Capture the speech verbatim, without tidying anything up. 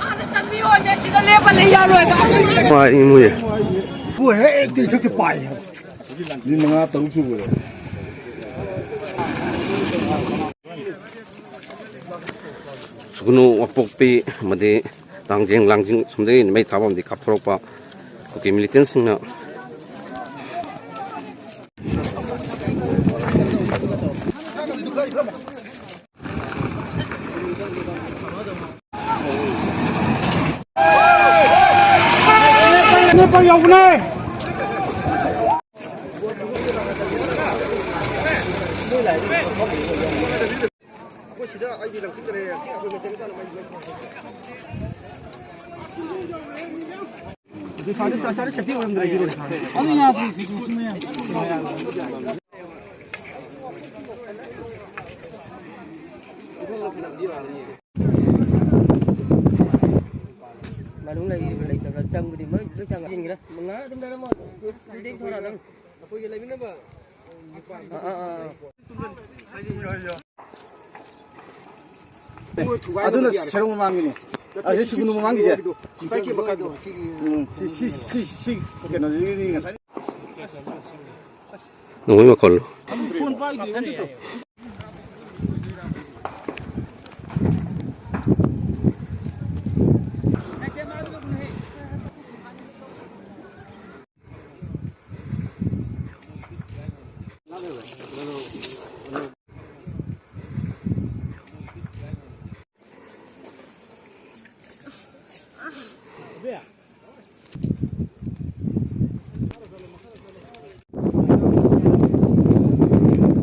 ꯑꯥꯗ ꯆꯠꯃꯤꯌꯣꯅꯦ, ꯁꯤꯗ ꯂꯦꯞꯄ ꯂꯩ ꯌꯥꯔꯣꯏꯕ꯫ ꯄꯥꯏ ꯏꯃꯨꯌꯦ꯫ ꯄꯨ ꯍꯦꯛ ꯇꯤꯟ ꯁꯨꯛꯇꯤ ꯄꯥꯏ ꯍꯥꯏꯕ꯫ ꯃꯤ ꯃꯉꯥ ꯇꯔꯨꯛ ꯁꯨꯕꯗ꯫ ꯁꯨꯒꯨꯅꯨ, ꯋꯥꯡꯄꯣꯛꯄꯤ ꯑꯃꯗꯤ ꯇꯥꯡꯖꯦꯡ, ꯂꯥꯡꯖꯤꯡ ꯁꯣꯝꯗꯒꯤ ꯃꯩ ꯊꯥꯕ ꯑꯃꯗꯤ ꯀꯥꯞꯊꯣꯔꯛꯄ ꯀꯨꯀꯤ ꯃꯤꯂꯤꯇꯦꯟꯁꯤꯡꯅ꯫ ꯃꯅꯨꯡ ꯂꯩꯔꯤꯕ꯭ꯔꯥ ꯂꯩꯇꯕ꯭ꯔꯥ ꯆꯪꯕꯗꯤ ꯃꯣꯏ ꯂꯣꯏ ꯆꯪꯉ ꯌꯦꯡꯒꯦꯔꯥ? ꯃꯉꯥ ꯑꯗꯨꯝ ꯂꯩꯔꯝꯃꯣ꯫ ꯑꯗꯨꯗꯤ ꯊꯣꯔꯛꯑꯣ ꯑꯗꯨꯝ꯫ ꯑꯩꯈꯣꯏꯒꯤ ꯂꯩꯃꯤꯟꯅꯕ꯫ ꯑꯥ, ꯑꯥ, ꯑꯥ꯫ ꯑꯗꯨꯅ ꯁꯦꯔꯧ ꯃꯃꯥꯡꯒꯤꯅꯦ꯫ ꯑꯁꯤ ꯁꯤꯒꯨꯅꯨ ꯃꯃꯥꯡꯒꯤꯁꯦ꯫ ꯎꯝ, ꯁꯤ, ꯁꯤ, ꯁꯤ, ꯁꯤ ꯀꯩꯅꯣꯁꯤꯒꯤꯅꯤ ꯉꯁꯥꯏ꯫ ꯅꯣꯡꯃꯩ ꯃꯈꯣꯜꯂꯣ?